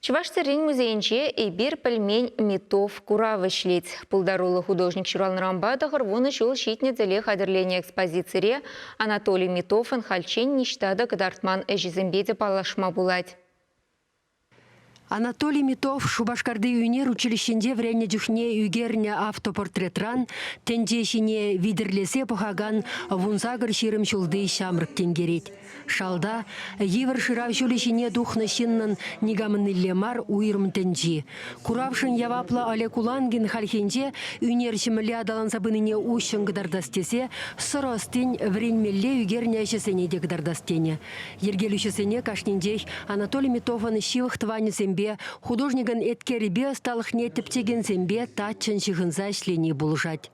Чӑваш тӗррин музейӗнче «Эпир пӗлмен Митов» курав ӗҫлет. Пултаруллӑ художник ҫуралнӑранпа 90 ҫул ҫитнӗ тӗле хатӗрленӗ экспозицире Анатолий Митовӑн хальччен ниҫта та кӑтартман ӗҫӗсемпе те паллашма пулать. Анатолий Митов Шупашкарти ӳнер училищинче вӗреннӗ чухне ӳкернӗ автопортретран тӗнче ҫине витӗрлесе пӑхакан 18-20 ҫулти ҫамрӑк тинкерет. Шалта йывӑр шырав ҫулӗ ҫине тухнӑ ҫыннӑн никамӑннилле мар уйрӑм тӗнчи. Куравшӑн яваплӑ Олег Улангин хальхинче ӳнерҫӗ мӗнле аталанса пынине уҫҫӑн кӑтартас тесе сӑрӑ ӑстин вӗренмелле ӳкернӗ ӗҫӗсене те кӑтартас тенӗ. Йӗркелӳҫӗсене кашнинчех Анатолий Митовӑн ҫывӑх тӑванӗсемпе, художникӑн еткерӗпе ӑсталӑхне тӗпчекенсемпе таччӑн ҫыхӑнса ӗҫлени пулӑшать.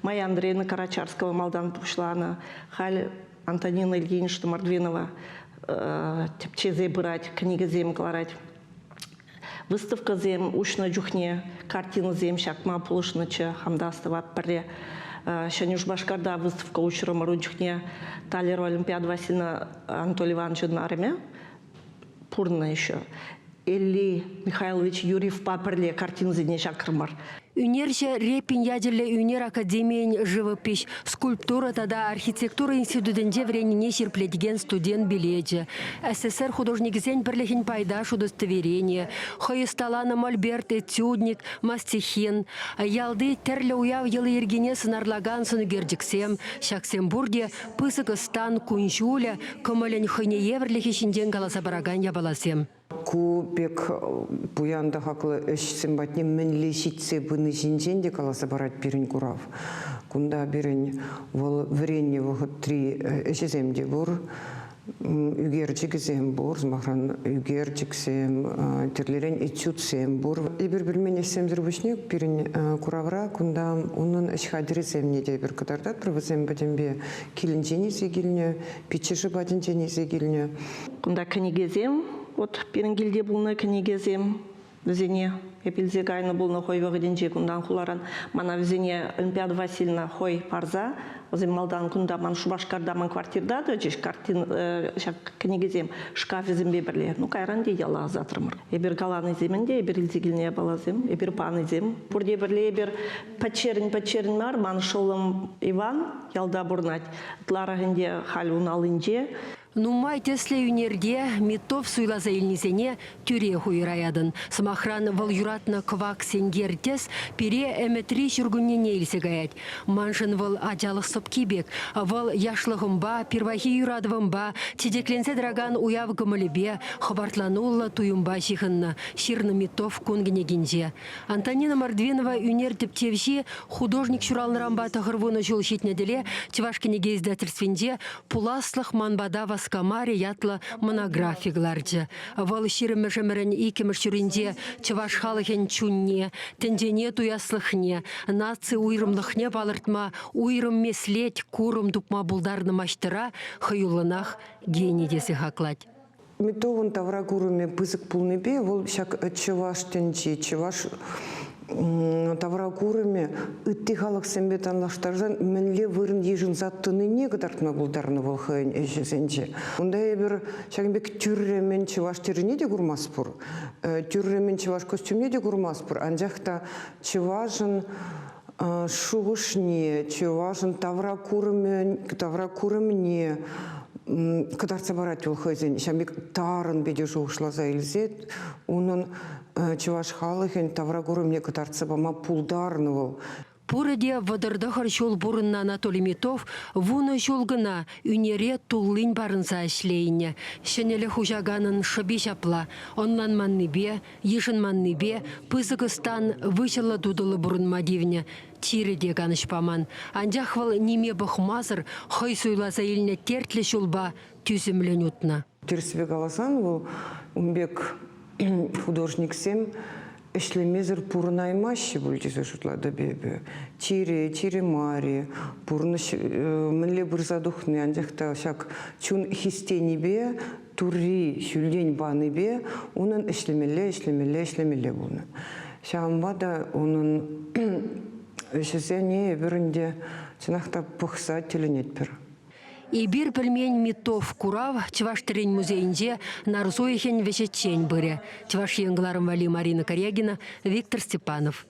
Майя Андреевна Карачарского малтан пуҫланӑ. Халь Антонина Ильинична Мордвинова тӗпчесе пырать, кӗнекесем кӑларать. Выставкӑсем уҫнӑ чухне картинӑсем ҫакма пулӑшнӑччӗ, хам та астӑвап пӗрре. Ҫӗнӗ Шупашкарта выставка уҫрӑмӑр ун чухне Таллерова Олимпиада Васильевна Анатолий Ивановичӑн арӑмӗ пурӑннӑ еще. Элли Михайлович Юрьевпа пӗрле картинӑсене ҫакрӑмӑр. Ӳнерҫӗ Репин ячӗллӗ ӳнер академийӗн живопиҫ, скульптура тата архитектура институтӗнче вӗреннине ҫирӗплетекен студент билечӗ, СССР художникӗсен пӗрлӗхӗн пайташ удостоверенийӗ, хӑй ӑсталанӑ мольберт, этюдник, мастихин, ялти тӗрлӗ уяв йӑли-йӗркине сӑнарлакан сӑнӳкерчӗксем, ҫаксем пурте пысӑк ӑстан кун-ҫулӗ, кӑмӑлӗн хӑйне евӗрлӗхӗ ҫинчен каласа паракан япаласем. Ку пек пуян та хаклӑ ӗҫсем патне мӗнле ҫитсе пыни ҫинчен те каласа парать пирӗн курав. Кунта пирӗн вӑл вӗреннӗ вӑхӑтри ӗҫӗсем те пур, ӳкерчӗкӗсем пур, сӑмахран, ӳкерчӗксем, тӗрлӗрен этюдсем пур. Эпир пӗлмен ӗҫсемсӗр пуҫне пирӗн куравра кунта унӑн ӗҫ хатӗрӗсемне те эпир кӑтартатпӑр. Вӗсем пӗтӗмпе килӗнчен илсе килнӗ, пиччӗшӗ патӗнчен илсе килнӗ. Кунта кӗнекесем, вот пирӗн килте пулнӑ кӗнекесем, вӗсене эп илсе кайнӑ пулнӑ хӑй вӑхӑтӗнче кунтан хуларан. Мана вӗсене Олимпиада Васильевна хӑй парса, вӗсем малтан кунта ман Шупашкарта ман квартирта тӑчӗҫ картин ҫак кӗнекесем шкафӗсемпе пӗрле. Ну, кайран те яла ӑсатрӑмӑр. Эпир каланисем ӗнтӗ, эпир илсе килнӗ япаласем, эпир панисем. Пурте пӗрле эпир пӗччерӗн-пӗччерӗн мар, ман шӑллӑм Иван ялта пурӑнать. Ытларах ӗнтӗ халь ун аллинче. Нумай тӗслӗ ӳнерте Миттов суйласа илнисене тӳрех уйӑраятӑн. Сӑмахран, вӑл юратнӑ кӑвак сенкер тӗс пире ӗмӗтри ҫуркуннене илсе каять. Маншӑн вӑл ачалӑх сӑпки пек. Вӑл яшлӑхӑмпа, пирвайхи юратӑвӑмпа, чечекленсе тӑракан уяв кӑмӑлӗпе, хӑпартлануллӑ туйӑмпа ҫыхӑннӑ, ҫырнӑ Миттов кун кӗнекинче. Антонина Мордвинова ӳнер тӗпчевҫи, художник ҫуралнӑранпа 90 ҫул ҫитнӗ тӗле Чӑваш кӗнеке издательствинче «Пуласлӑх ман пата васкамарӗ» ятлӑ монографи кӑларчӗ. Вӑл ҫирӗммӗш ӗмӗрӗн иккӗмӗш ҫурринче чӑваш халӑхӗн чунне, тӗнчене туяслӑхне, наци уйрӑмлӑхне палӑртма уйрӑм меслет, курӑм тупма пултарнӑ маҫтӑра хӑюллӑнах гени тесе хаклать. Митовӑн тавракурӑмӗ пысӑк пулнипе вӑл ҫак чӑваш тӗнчи, чӑваш тавракурӑмӗ ытти халӑхсемпе танлаштарсан мӗнле вырӑн йышӑнса тӑнине кӑтартма пултарнӑ вӑл хӑйӗн ӗҫӗсенче. Унта эпир ҫакӑн пек тӳрремӗн чӑваш тӗррине те курмастпӑр, тӳрремӗн чӑваш костюмне те курмастпӑр, анчах та чӑвашӑн шухӑшне, чӑвашӑн тавракурӑмне кӑтартса парать вӑл хӑйсен. Ҫавӑн пек тарӑн питӗ шухӑшласа илсе унӑн чӑваш халӑхӗн тавракурӑмне кӑтартса пама пултарнӑ вӑл. Пурӗ те 39 ҫул пурӑннӑ Анатолий Митов 10 ҫул кӑна ӳнере туллин парӑнса ӗҫлейнӗ. Ҫӗнӗлӗх уҫаканӑн шӑпи ҫапла, ӑнланманнипе, йышӑнманнипе пысӑк ӑстан выҫӑллӑ-тутӑллӑ пурӑнма тивнӗ. Чирӗ те канӑҫ паман. Анчах вӑл ниме пӑхмасӑр хӑй суйласа илнӗ тертлӗ ҫулпа тӳсӗмлӗн утнӑ. Тӗрӗссипе каласан, вӑл ун пек художниксем ӗҫлемесӗр пурӑнаймаҫҫӗ пуль тесе шутлатӑп эпӗ. Чире, чире мар-и, пурнӑҫ мӗнле пырса тухни, анчах та ҫак чун хистенипе Турри ҫӳлтен панипе унӑн ӗҫлемелле, ӗҫлемелле, ӗҫлемелле пулнӑ. Ҫавӑнпа та унӑн ӗҫӗсене эпир ӗнтӗ чӑнах та пӑхса тӗлӗнетпӗр. Эпир пӗлмен Миттов курав Чӑваш тӗррин музейӗнче нарӑс уйӑхӗн вӗҫӗччен пырӗ. Чӑваш Ен кӑларӑм валли Марина Карягина, Виктор Степанов.